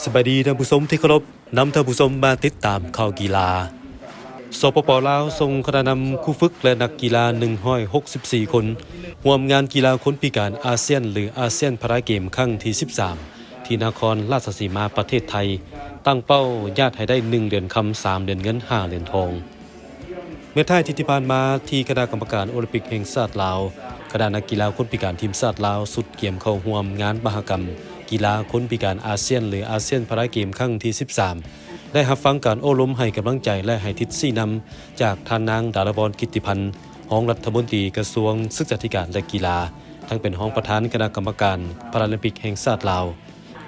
ສະບາຍດີທ່ານຜູ້ຊົມທີ່ເຄົາລົບ, ນຳທ່ານຜູ້ຊົມມາຕິດຕາມຂ່າວກິລາ. ສປປ ລາວ ສົ່ງຄະນະນຳຄູຝຶກ ແລະ ນັກກິລາ ໜຶ່ງຮ້ອຍຫົກສິບສີ່ຄົນ ຮ່ວມງານກິລາຄົນພິການອາຊຽນ ຫຼື ອາຊຽນພາຣາເກມຄັ້ງທີສິບສາມ ທີ່ນະຄອນລາຊະສີມາ ປະເທດໄທ, ຕັ້ງເປົ້າຍາດໃຫ້ໄດ້ໜຶ່ງຫຼຽນຄຳ, ສາມຫຼຽນເງິນ, ຫ້າຫຼຽນທອງ. ເມື່ອທ້າຍທິດທີ່ຜ່ານມາ, ທີ່ຄະນະກຳມະການໂອລິມປິກແຫ່ງຊາດລາວ, ຄະນະນັກກິລາຄົນພິການທີມຊາດລາວ ຊຸດກຽມເຂົ້າຮ່ວມງານມະຫະກຳກິລາຄົນພິການອາຊຽນ ຫຼື ອາຊຽນພາຣາເກມຄັ້ງທີສິບສາມ ໄດ້ຮັບຟັງການໂອ້ລົມໃຫ້ກຳລັງໃຈ ແລະ ໃຫ້ທິດຊີ້ນຳຈາກທ່ານນາງ ດາລະວອນ ກິດຕິພັນ ຮອງລັດຖະມົນຕີກະຊວງສຶກສາທິການ ແລະ ກິລາ, ທັງເປັນຮອງປະທານຄະນະກຳມະການພາຣາລິມປິກແຫ່ງຊາດລາວ,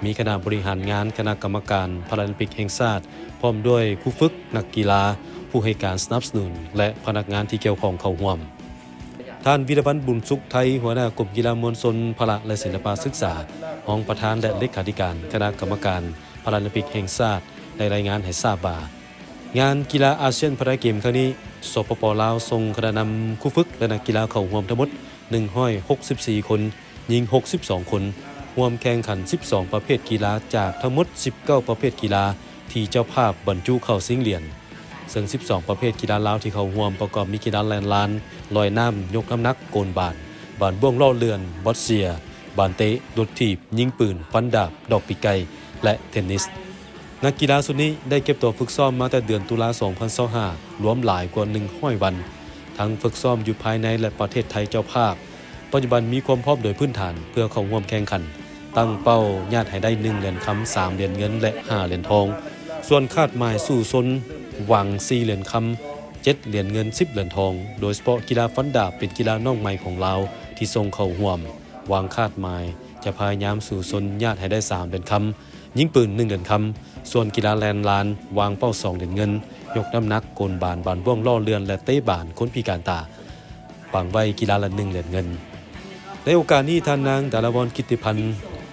ມີຄະນະບໍລິຫານງານຄະນະກຳມະການພາຣາລິມປິກແຫ່ງຊາດ ພ້ອມດ້ວຍຄູຝຶກ, ນັກກິລາ, ຜູ້ໃຫ້ການສະໜັບສະໜູນ ແລະ ພະນັກງານທີ່ກ່ຽວຂ້ອງເຂົ້າຮ່ວມ. ທ່ານ ວິລະວັນ ບຸນສຸກໄທ ຫົວໜ້າກົມກິລາມວນຊົນ, ພະລະ ແລະ ສິລະປະສຶກສາ, ຮອງປະທານ ແລະ ເລຂາທິການຄະນະກຳມະການພາຣາລິມປິກແຫ່ງຊາດ ໄດ້ລາຍງານໃຫ້ຊາບວ່າ, ງານກິລາອາຊຽນພາຣາເກມຄັ້ງນີ້, ສປປ ລາວ ສົ່ງຄະນະນຳຄູຝຶກ ແລະ ນັກກິລາເຂົ້າຮ່ວມທັງໝົດ ໜຶ່ງຮ້ອຍຫົກສິບສີ່ຄົນ, ຍິງຫົກສິບສອງຄົນ, ຮ່ວມແຂ່ງຂັນສິບສອງປະເພດກິລາ ຈາກທັງໝົດສິບເກົ້າປະເພດກິລາ ທີ່ເຈົ້າພາບບັນຈຸເຂົ້າຊິງຫຼຽນ, ເຊິ່ງສິບສອງປະເພດກິລາລາວທີ່ເຂົ້າຮ່ວມ ປະກອບມີກິລາແລ່ນລານ, ລອຍນ້ຳ, ຍົກນ້ຳໜັກ, ໂກນບານ, ບານບ້ວງລໍ້ເລື່ອນ, ບອດເຊຍ, ບານເຕະ, ລົດຖີບ, ຍິງປືນ, ຟັນດາບ, ດອກປີກໄກ່ ແລະ ເທນນິສ. ນັກກິລາຊຸດນີ້ໄດ້ເກັບຕົວຝຶກຊ້ອມມາແຕ່ເດືອນຕຸລາ ສອງພັນຊາວຫ້າ ລວມຫຼາຍກວ່າໜຶ່ງຮ້ອຍວັນ, ທັງຝຶກຊ້ອມຢູ່ພາຍໃນ ແລະ ປະເທດໄທເຈົ້າພາບ. ປັດຈຸບັນມີຄວາມພ້ອມໂດຍພື້ນຖານເພື່ອເຂົ້າຮ່ວມແຂ່ງຂັນ, ຕັ້ງເປົ້າຍາດໃຫ້ໄດ້ໜຶ່ງຫຼຽນຄຳ, ສາມຫຼຽນເງິນ ແລະ ຫ້າຫຼຽນທອງ. ສ່ວນຄາດໝາຍສູ້ຊົນ, ຫວັງສີ່ຫຼຽນຄຳ, ເຈັດຫຼຽນເງິນ, ສິບຫຼຽນທອງ, ໂດຍສະເພາະກິລາຟັນດາບເປັນກິລານ້ອງໃໝ່ຂອງລາວທີ່ສົ່ງເຂົ້າຮ່ວມ. ຫວັງຄາດໝາຍຈະພະຍາຍາມສູ້ຊົນຍາດໃຫ້ໄດ້ສາມຫຼຽນຄຳ, ຍິງປືນໜຶ່ງຫຼຽນຄຳ, ສ່ວນກິລາແລ່ນລານ ວາງເປົ້າສອງຫຼຽນເງິນ, ຍົກນ້ຳໜັກ, ໂກນບານ, ບານບ້ວງລໍ້ເລື່ອນ ແລະ ເຕະບານຄົນພິການຕາ ວາງໄວ້ກິລາລະໜຶ່ງຫຼຽນເງິນ. ໃນໂອກາດນີ້, ທ່ານນາງ ດາລະວອນ ກິດຕິພັນ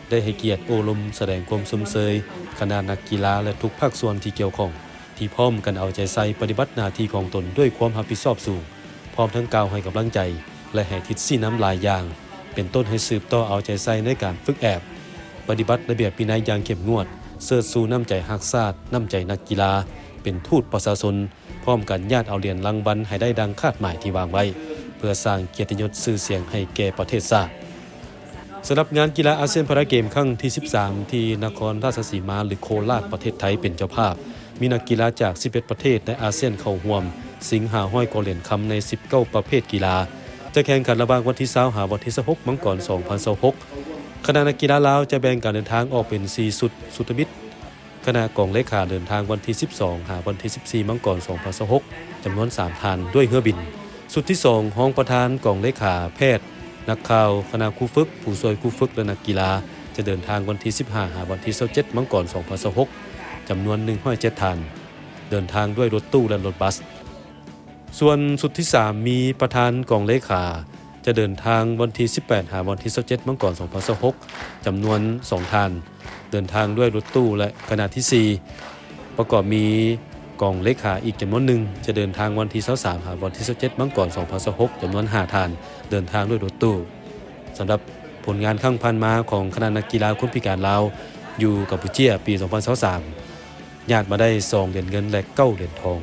ໄດ້ໃຫ້ກຽດໂອ້ລົມສະແດງຄວາມຊົມເຊີຍຄະນະນັກກິລາ ແລະ ທຸກພາກສ່ວນທີ່ກ່ຽວຂ້ອງ ທີ່ພ້ອມກັນເອົາໃຈໃສ່ປະຕິບັດໜ້າທີ່ຂອງຕົນດ້ວຍຄວາມຮັບຜິດຊອບສູງ, ພ້ອມທັງກ່າວໃຫ້ກຳລັງໃຈ ແລະ ໃຫ້ທິດຊີ້ນຳຫຼາຍຢ່າງ, ເປັນຕົ້ນໃຫ້ສືບຕໍ່ເອົາໃຈໃສ່ໃນການຝຶກແອບ, ປະຕິບັດລະບຽບວິໄນຢ່າງເຂັ້ມງວດ, ເຊີດຊູນ້ຳໃຈຮັກຊາດ, ນ້ຳໃຈນັກກິລາ, ເປັນທູດປະຊາຊົນ, ພ້ອມກັນຍາດເອົາຫຼຽນລາງວັນໃຫ້ໄດ້ດັ່ງຄາດໝາຍທີ່ວາງໄວ້, ເພື່ອສ້າງກຽດຕິຍົດຊື່ສຽງໃຫ້ແກ່ປະເທດຊາດ. ສຳລັບງານກິລາອາຊຽນພາຣາເກມຄັ້ງທີສິບສາມ ທີ່ນະຄອນລາຊະສີມາ ຫຼື ໂຄລາດ ປະເທດໄທເປັນເຈົ້າພາບ, ມີນັກກິລາຈາກສິບເອັດປະເທດໃນອາຊຽນເຂົ້າຮ່ວມ, ຊິງຫ້າຮ້ອຍກວ່າຫຼຽນຄຳໃນສິບເກົ້າປະເພດກິລາ. ຈະແຂ່ງຂັນລະຫວ່າງວັນທີຊາວ ຫາວັນທີຊາວຫົກ ມັງກອນ ສອງພັນຊາວຫົກ. ຄະນະນັກກິລາລາວຈະແບ່ງການເດີນທາງອອກເປັນສີ່ຊຸດ, ຊຸດທຳອິດ ຄະນະກອງເລຂາເດີນທາງວັນທີສິບສອງ ຫາວັນທີສິບສີ່ ມັງກອນ ສອງພັນຊາວຫົກ ຈຳນວນສາມທ່ານດ້ວຍເຮືອບິນ. ຊຸດທີສອງ ຮອງປະທານ, ກອງເລຂາ, ແພດ, ນັກຂ່າວ, ຄະນະຄູຝຶກ, ຜູ້ຊ່ວຍຄູຝຶກ ແລະ ນັກກິລາ ຈະເດີນທາງວັນທີສິບຫ້າ ຫາວັນທີຊາວເຈັດ ມັງກອນ ສອງພັນຊາວຫົກ ຈຳນວນໜຶ່ງຮ້ອຍເຈັດທ່ານ, ເດີນທາງດ້ວຍລົດຕູ້ ແລະ ລົດບັສ. ສ່ວນຊຸດທີສາມ ມີປະທານ, ກອງເລຂາ ຈະເດີນທາງວັນທີສິບແປດ ຫາວັນທີຊາວເຈັດ ມັງກອນ ສອງພັນຊາວຫົກ ຈຳນວນສອງທ່ານ, ເດີນທາງດ້ວຍລົດຕູ້ ແລະ ຄະນະທີສີ່ ປະກອບມີກອງເລຂາອີກຈຳນວນໜຶ່ງ ຈະເດີນທາງວັນທີຊາວສາມ ຫາວັນທີຊາວເຈັດ ມັງກອນ ສອງພັນຊາວຫົກ ຈຳນວນຫ້າທ່ານ, ເດີນທາງດ້ວຍລົດຕູ້. ສຳລັບຜົນງານຄັ້ງຜ່ານມາຂອງຄະນະນັກກິລາຄົນພິການລາວ ຢູ່ກຳປູເຈຍປີສອງພັນຊາວສາມ ຍາດມາໄດ້ສອງຫຼຽນເງິນ ແລະ ເກົ້າຫຼຽນທອງ.